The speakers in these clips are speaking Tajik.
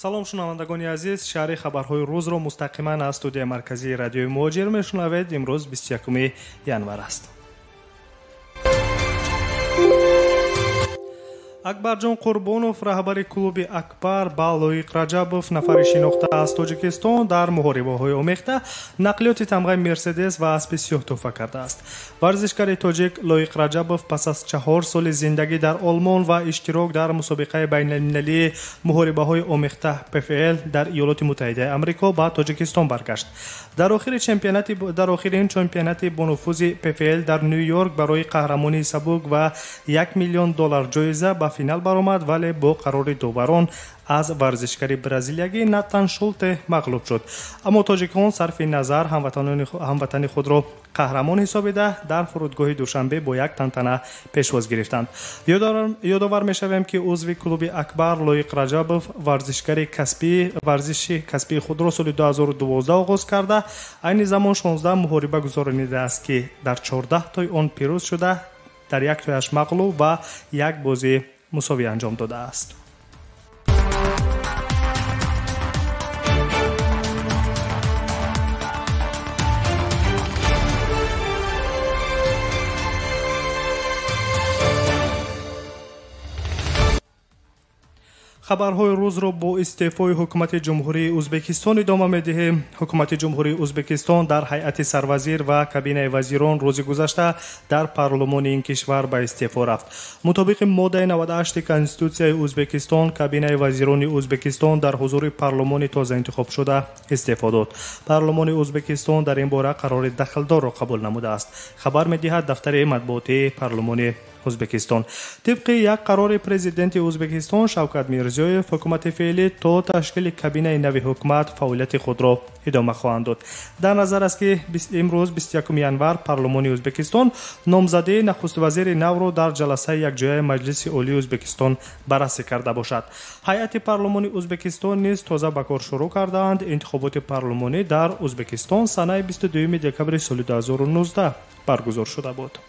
Салом, шунавандагони азиз. Шаҳри хабарҳои рӯзро мустақиман аз студияи марказии радиои Муҳоҷир мешунавед. Имрӯз 21 январ аст. Акбарҷон Қурбонов, раҳбари клуби Акбар, ба Лоиқ Раҷабов, нафари шинохта аз Тоҷикистон, дар муҳорибаҳои омехта нақлиёти тамғаи Мерседес ва аспи сиёҳ тӯҳфа кардааст. Варзишгари тоҷик Лоиқ Раҷабов пас аз 4 соли зиндагӣ дар Олмон ва иштирок дар мусобиқаи байналмилалии муҳорибаҳои омехта ПФЛ дар Иёлоти Муттаҳидаи Амрико ба Тоҷикистон баргашт. Дар охирин чемпионати бонуфузи ПФЛ дар Ню-Йорк барои қаҳрамонии сабук ва 1 миллион доллар ҷоиза ба финал баромад, вале бо қарори доварон аз варзишгари бразилиягӣ Натан Шулте мағлуб шуд. Аммо тоҷикон сарфи назар ҳамватани худро қаҳрамон ҳисобида дар фурудгоҳи Душанбе бо як тантана пешвоз гирифтанд. Ёдовар мешавем, ки узви клуби Акбар Лоиқ Раҷабов варзишгари варзиши касбии худро соли 2012 оғоз карда, айни замон 16 муҳориба гузаронидааст, ки дар 14 тои он пирӯз шуда, дар як тояш мағлуб ва як бозӣ мусовӣ анҷом додааст. Хабарҳои рӯзро бо истеъфои ҳукумати Ҷумҳурии Ӯзбекистон идома медиҳем. Ҳукумати Ҷумҳурии Ӯзбекистон дар ҳайати сарвазир ва кабинаи вазирон рӯзи гузашта дар парлумони ин кишвар ба истеъфо рафт. Мутобиқи моддаи 98 Конститутсияи Ӯзбекистон, кабинаи вазирони Ӯзбекистон дар ҳузури парлумони тоза интихобшуда истеъфо дод. Парлумони Ӯзбекистон дар ин бора қарори дахлдорро қабул намудааст. Хабар медиҳад дафтари матбуотии парлумони Ӯзбекистон. Тибқи як қарори президенти Ӯзбекистон Шавкат Мирзиёев, ҳукумати феълӣ то ташкили кабинаи нави ҳукумат фаъолияти худро идома хоҳанд дод. Дар назар аст, ки имрӯз 21 январ парлумони Ӯзбекистон номзадии нахуствазири навро дар ҷаласаи якҷояи Маҷлиси Олии Ӯзбекистон баррасӣ карда бошад. Ҳайати парлумони Ӯзбекистон низ тоза ба кор шурӯъ кардаанд. Интихоботи парлумонӣ дар Ӯзбекистон санаи 22 декабри соли 2019 баргузор шуда буд.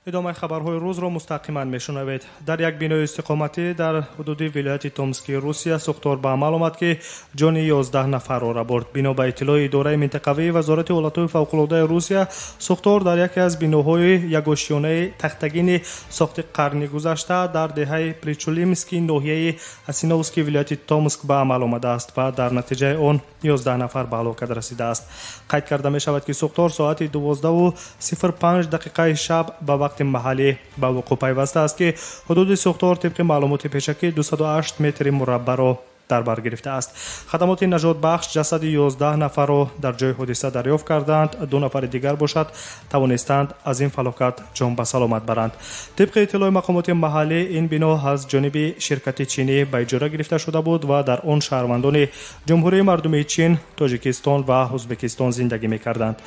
Идомаи хабарҳои рӯзро мустақиман мешунавед. Дар як бинои истиқоматӣ дар ҳудуди вилояти Томскии Русия сӯхтор ба амал омад, ки ҷони 11 нафарро рабурд. Бино ба иттилои идораи минтақавии Вазорати ҳолатҳои фавқулодаи Русия, сӯхтор дар яке аз биноҳои ягошиёнаи тахтагини сохти қарни гузашта дар деҳаи Причулимский ноҳияи Асиновский вилояти Томск ба амал омадааст ва дар натиҷаи он 11 нафар ба ҳалокат расидааст. Қайд карда мешавад, ки сӯхтор соати 12:05 дақиқаи шаб ба вақти маҳаллӣ ба вуқӯъ пайваста аст, ки ҳудуди сӯхтор тибқи маълумоти пешакӣ 208 метри мураббаъро дар бар гирифтааст. Хадамоти наҷотбахш ҷасади 11 нафарро дар ҷои ҳодиса дарёфт карданд. 2 нафари дигар бошад тавонистанд аз ин фалокат ҷон ба саломат баранд. Тибқи иттилои мақомоти маҳаллӣ, ин бино аз ҷониби ширкати чинӣ ба иҷора гирифта шуда буд ва дар он шаҳрвандони Ҷумҳурии Мардумии Чин, Тоҷикистон ва Ӯзбекистон зиндагӣ мекарданд.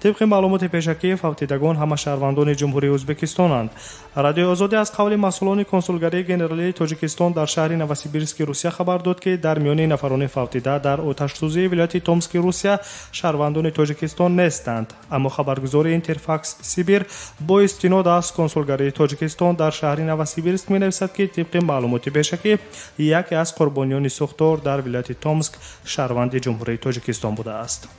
Тибқи маълумоти пешакӣ, фавтидагон ҳама шаҳрвандони Ҷумҳурии Ӯзбекистонанд. Радиои Озодӣ аз қавли масъулони консулгарии генералии Тоҷикистон дар шаҳри Новосибирски Русия хабар дод, ки дар миёни нафарони фавтида дар оташсӯзии вилояти Томски Русия шаҳрвандони Тоҷикистон нестанд. Аммо хабаргузори Интерфакс Сибир бо истинод аз консулгарии Тоҷикистон дар шаҳри Новосибирск менависад, ки тибқи маълумоти пешакӣ яке аз қурбониёни сӯхтор дар вилояти Томск шаҳрванди Ҷумҳурии Тоҷикистон будааст.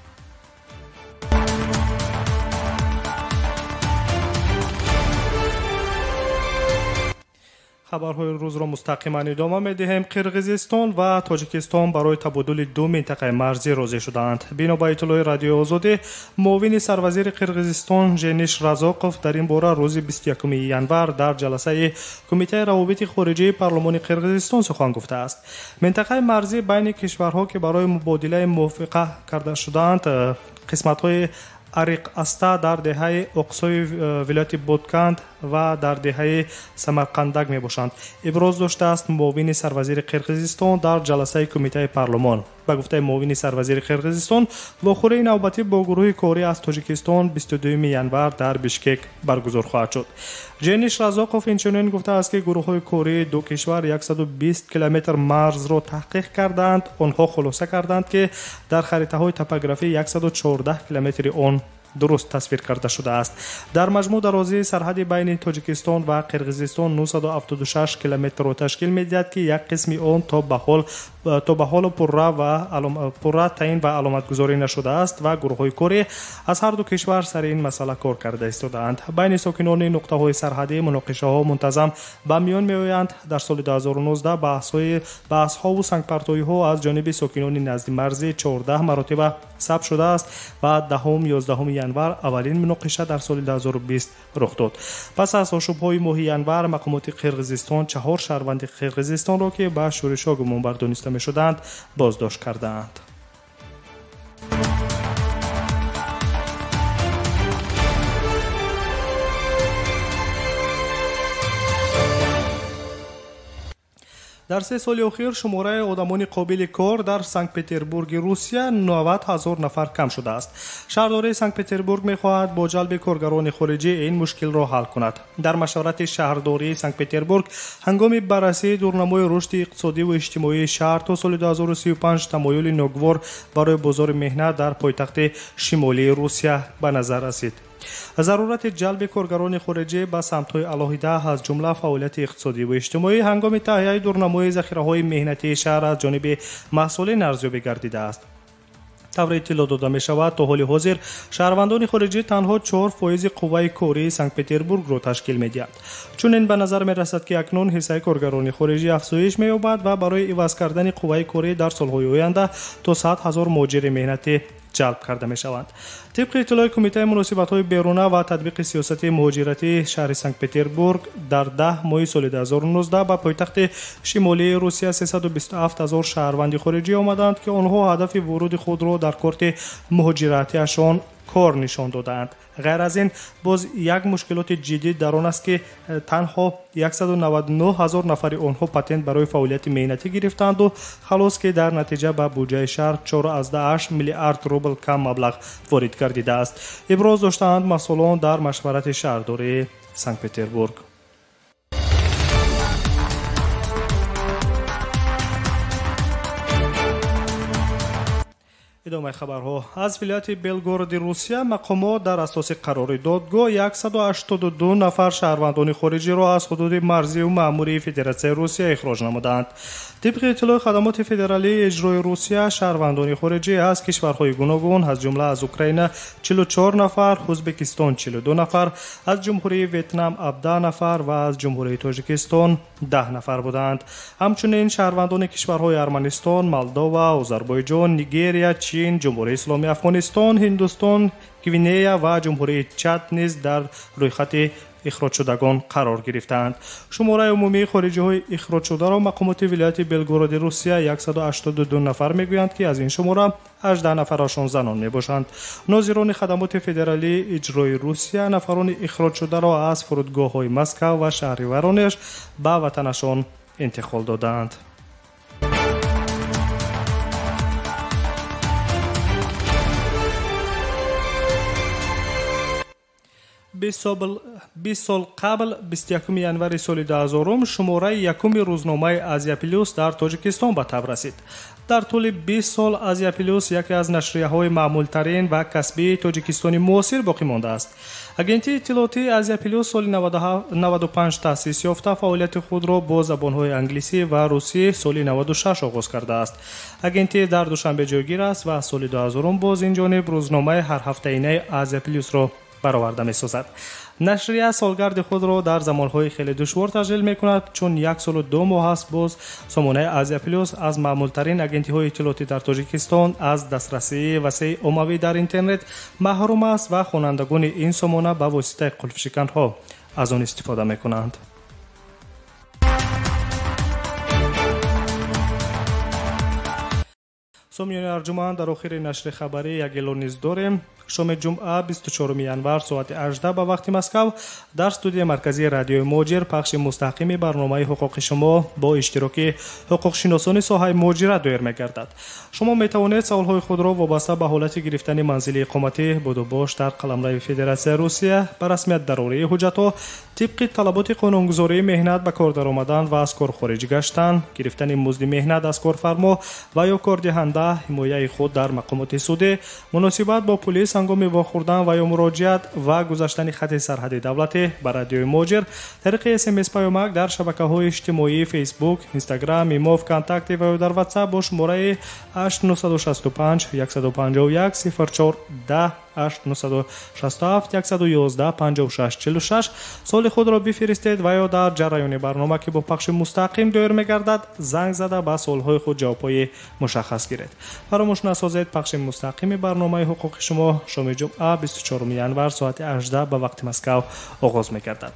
Хабарҳои рӯзро мустақиман идома медиҳем. Қирғизистон ва Тоҷикистон барои табодули ду минтақаи марзӣ розӣ шудаанд. Бино ба иттилои Радиои Озодӣ, муовини сарвазири Қирғизистон Жениш Разоқов дар ин бора рӯзи 21 январ дар ҷаласаи Кумитаи равобити хориҷии парлумони Қирғизистон сухан гуфтааст. Минтақаи марзӣ байни кишварҳо, ки барои мубодилаи мувофиқа карда шудаанд, қисматҳои Ариқ Аста дар деҳаи Оқсои вилояти Ботканд ва дар деҳаи Самарқандак мебошанд. Иброз доштааст муовини сарвазири Қирғизистон дар ҷаласаи кумитаи парлумон. Ба гуфтаи муовини сарвазири Қирғизистон, вохӯрии навбатӣ бо гурӯҳи корӣ аз Тоҷикистон 22 январ дар Бишкек баргузор хоҳад шуд. Жениш Разоқов инчунин гуфтааст, ки гурӯҳҳои кории ду кишвар 120 километр марзро таҳқиқ карданд. Онҳо хулоса карданд, ки дар харитаҳои топографӣ 114 километри он дуруст тасвир карда шудааст. Дар маҷмӯъ дарозии сарҳади байни Тоҷикистон ва Қирғизистон 976 километрро ташкил медиҳад, ки як қисми он то ба ҳолу пурра таъин ва аломатгузорӣ нашудааст ва гурӯҳҳои корӣ аз ҳар ду кишвар сари ин масъала кор карда истодаанд. Байни сокинони нуқтаҳои сарҳадӣ муноқишаҳо мунтазам ба миён меоянд. Дар соли 2019 баҳсҳову сангпартоиҳо аз ҷониби сокинони назди марзӣ 14 маротиба сабт шудааст ва 10-11 январ аввалин муноқиша дар соли 2020 рух дод. Пас аз ошӯбҳои моҳи январ мақомоти Қирғизистон 4 шаҳрванди Қирғизистонро, ки ба шӯришҳо гумонбар дониста мешуданд, боздошт кардаанд. Дар 3 соли охир шумораи одамони қобили кор дар Санкт-Петербурги Русия 90 ҳазор нафар кам шудааст. Шаҳрдории Санкт-Петербург мехоҳад бо ҷалби коргарони хориҷӣ ин мушкилро ҳал кунад. Дар машварати шаҳрдории Санкт-Петербург ҳангоми баррасии дурнамои рушди иқтисодиву иҷтимоии шаҳр то соли 2035 тамоюли ногувор барои бозори меҳнат дар пойтахти шимолии Русия ба назар расид. Зарурати ҷалби коргарони хориҷӣ ба самтҳои алоҳида, аз ҷумла фаъолияти иқтисодӣ ва иҷтимоӣ, ҳангоми таҳияи дурнамои захираҳои меҳнатии шаҳр аз ҷониби маҳсулин арзёбӣ гардидааст. Тавре иттилоъ дода мешавад, то ҳоли ҳозир шаҳрвандони хориҷӣ танҳо 4% қувваи кории Санкт-Петербургро ташкил медиҳанд. Чунин ба назар мерасад, ки акнун ҳиссаи коргарони хориҷӣ афзоиш меёбад ва барои иваз кардани қувваи корӣ дар солҳои оянда то 100 ҳазор муҳоҷири меҳнатӣ ҷалб карда мешаванд. Тибқи иттилои Кумитаи муносибатҳои беруна ва татбиқи сиёсати муҳоҷиратии шаҳри Санкт-Петербург дар 10 моҳи соли 2019 ба пойтахти шимолии Русия 327 ҳазор шаҳрванди хориҷӣ омаданд, ки онҳо ҳадафи вуруди худро дар корти муҳоҷиратиашон кор нишон додаанд. Ғайр аз ин, боз як мушкилоти ҷиддӣ дар он аст, ки танҳо 199 ҳазор нафари онҳо патент барои фаъолияти меҳнатӣ гирифтанду халос, ки дар натиҷа ба буҷаи шаҳр 4,8 миллиард рубл кам маблағ ворид гардидааст. Иброз доштаанд масъулон дар машварати шаҳрдории Санкт-Петербург. Идомаи хабарҳо. Аз вилояти Белгороди Русия мақомот дар асоси қарори додгоҳ 182 нафар шаҳрвандони хориҷиро аз ҳудуди марзию маъмурии Федератсияи Русия ихроҷ намуданд. Тибқи иттилои хадамоти федералии иҷрои Русия, шаҳрвандони хориҷӣ аз кишварҳои гуногун, аз ҷумла аз Украина 44 нафар, Ӯзбекистон 42 нафар, аз Ҷумҳурии Ветнам 17 нафар ва аз Ҷумҳурии Тоҷикистон 10 нафар буданд. Ҳамчунин шаҳрвандони кишварҳои Арманистон, Молдова, Озарбойҷон, Нигерия, Чин, Ҷумҳурии Исломии Афғонистон, Ҳиндустон, Гвинея ва Ҷумҳурии Чад низ дар рӯйхати ихроҷшудагон қарор гирифтаанд. Шумораи умумии хориҷиҳои ихроҷшударо мақомоти вилояти Белгороди Русия 182 нафар мегӯянд, ки аз ин шумора 18 нафарашон занон мебошанд. Нозирони хадамоти федералии иҷрои Русия нафарони ихроҷшударо аз фурудгоҳҳои Москав ва шаҳри Воронеж ба ватанашон интиқол додаанд. Бист сол қабл 21 январи соли 2000 шумораи якуми рӯзномаи Азия Плюс дар Тоҷикистон ба таб расид. Дар тӯли 20 сол Азия Плюс яке аз нашрияҳои маъмултарин ва касбии Тоҷикистони муосир боқӣ мондааст. Агентии иттилоотии Азия Плюс соли 95 таъсис ёфта, фаъолияти худро бо забонҳои англисӣ ва русӣ соли 96 оғоз кардааст. Агентӣ дар Душанбе ҷойгир аст ва соли 2000 боз ин ҷониб рӯзномаи ҳарҳафтаинаи Азия Плюсро бароварда месозад. Нашрия солгарди худро дар замонҳои хеле душвор таҷлил мекунад, чун 1 солу 2 моҳ аст боз сомонаи Азия Плюс аз маъмултарин агентиҳои иттилоотӣ дар Тоҷикистон аз дастрасии васеи оммавӣ дар интернет маҳрум аст ва хонандагони ин сомона ба воситаи қулфшиканҳо аз он истифода мекунанд. Сомиёни арҷуманд, дар охири нашри хабарӣ як эълон низ дорем. Шоми ҷумъа 24 январ соати 18 ба вақти Москав дар студияи марказии радиои Муҳоҷир пахши мустақими барномаи ҳуқуқи шумо бо иштироки ҳуқуқшиносони соҳаи муҳоҷират доир мегардад. Шумо метавонед саволҳои худро вобаста ба ҳолати гирифтани манзили иқоматӣ, будубош дар қаламрави Федератсияи Русия, ба расмият дарории ҳуҷҷатҳо, тибқи талаботи қонунгузории меҳнат ба кор даромадан ва аз кор хориҷ гаштан, гирифтани музди меҳнат аз корфармо ва ё кордиҳанда, ҳимояи худ дар мақомоти судӣ, муносибат бо пулис ҳангоми вохӯрдан ва ё муроҷиат ва гузаштани хати сарҳади давлатӣ ба Радиои Муҳоҷир тариқи СМС паёмак дар шабакаҳои иҷтимоии Фейсбук, Инстаграм, Имо, Вконтакте ва ё дар Ватсап бо шумораи 8965 151 04 10 8967 111 56 46 суоли худро бифиристед ва ё дар ҷараёни барнома, ки бо пахши мустақим доир мегардад, занг зада ба суолҳои худ ҷавобҳои мушаххас гиред. Фаромӯш насозед, пахши мустақими барномаи ҳуқуқи шумо шоми ҷумъа 24 январ соати 18 ба вақти Москав оғоз мегардад.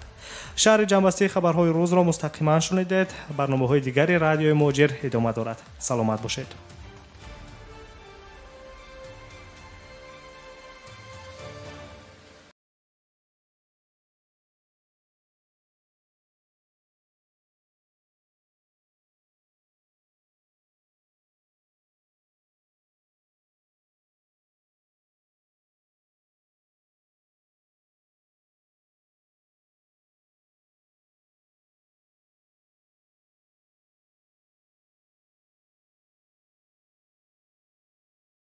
Шарҳи ҷамъбастии хабарҳои рӯзро мустақиман шунидед. Барномаҳои дигари Радиои Муҳоҷир идома дорад. Саломат бошед.